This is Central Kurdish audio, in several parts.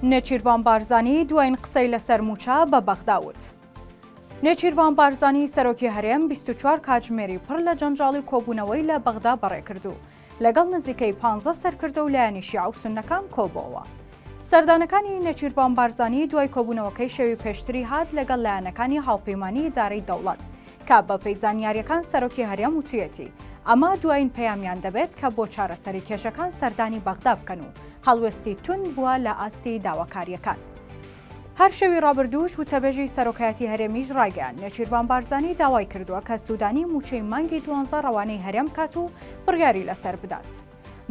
نێچیرڤان بارزانی دوایین قسەی لەسەر مووچە بە بەغدا وت. نێچیرڤان بارزانی سەرۆکی هەرێم 24 کاتژمێری پڕ لە جەنجاڵی کۆبوونەوەی لە بەغدا بەڕێکرد و لەگەڵ نزیکەی پانزە سەرکردە و لایەنی شیعە و سوننەکان کۆبۆوە. سەردانەکانی نێچیرڤان بارزانی دوای کۆبوونەوەکەی شەوی پێشتری هات لەگەڵ لایەنەکانی هاوپەیمانی ئیدارەی دەوڵەت کە بەپێی زانیارییەکان سەرۆکی هەرێم وتویەتی ئەمە دوایین پەیامیان دەبێت کە بۆ چارەسەری کێشەکان سەردانی بەغدا بکەن و هەڵوێستی توند بووە لە ئاستی داواکارییەکان. هەر شەوی ڕابردووش وتەبێژی سەرۆکایەتی هەرێمیش ڕایگەیاند، نێچیرڤان بارزانی داوای کردووە کە سوودانی مووچەی مانگی دوانزە ڕەوانەی هەرێم بکات و بڕیاری لەسەر بدات.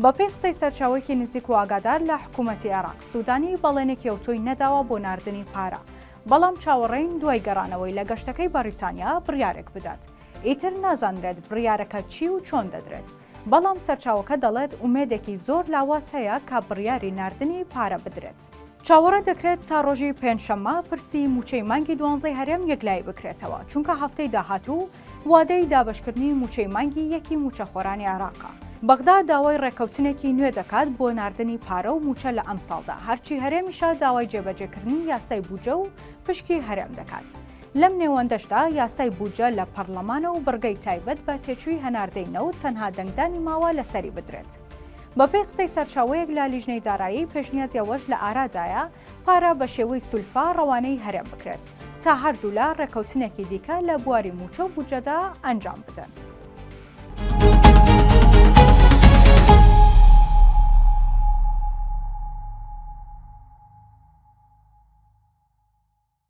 بەپێی قسەی سەرچاوەیەکی نزیک و ئاگادار لە حکوومەتی عێراق، سوودانی بەڵێنێکی ئەوتۆی نەداوە بۆ ناردنی پارە، بەڵام چاوەڕێین دوای گەڕانەوەی لە گەشتەکەی بەڕیتانیا بڕیارێک بدات. ئیتر نازانرێت بڕیارەکە چی و چۆن دەدرێت، بەڵام سەرچاوەکە دەڵێت ئومێدێکی زۆر لاواز هەیە کە بڕیاری ناردنی پارە بدرێت. چاوەڕێ دەکرێت تا ڕۆژی پێنجشەممە پرسی مووچەی مانگی دوانزەی هەرێم یەکلایی بکرێتەوە، چونکە هەفتەی داهاتوو وادەی دابەشکردنی مووچەی مانگی یەکی مووچەخۆرانی عێراقە. بەغدا داوای ڕێککەوتنێکی نوێ دەکات بۆ ناردنی پارە و مووچە لە ئەمساڵدا، هەرچی هەرێمیشە داوای جێبەجێکردنی یاسای بودجە و پشکی هەرێم دەکات. لەم نێوەندەشدا یاسای بودجە لە پەڕلەمانە و بڕگەی تایبەت بە تێچووی هەناردەی نەوت تەنها دەنگدانی ماوە لەسەری بدرێت. بەپێی قسەی سەرچاوەیەک لە لیژنەی دارایی پێشنیازی ئەوەش لە ئارادایە پارە بە شێوەی سولفە ڕەوانەی هەرێم بکرێت تا هەردوولا ڕێککەوتنێکی دیکە لە بواری مووچە و بودجەدا ئەنجام بدەن.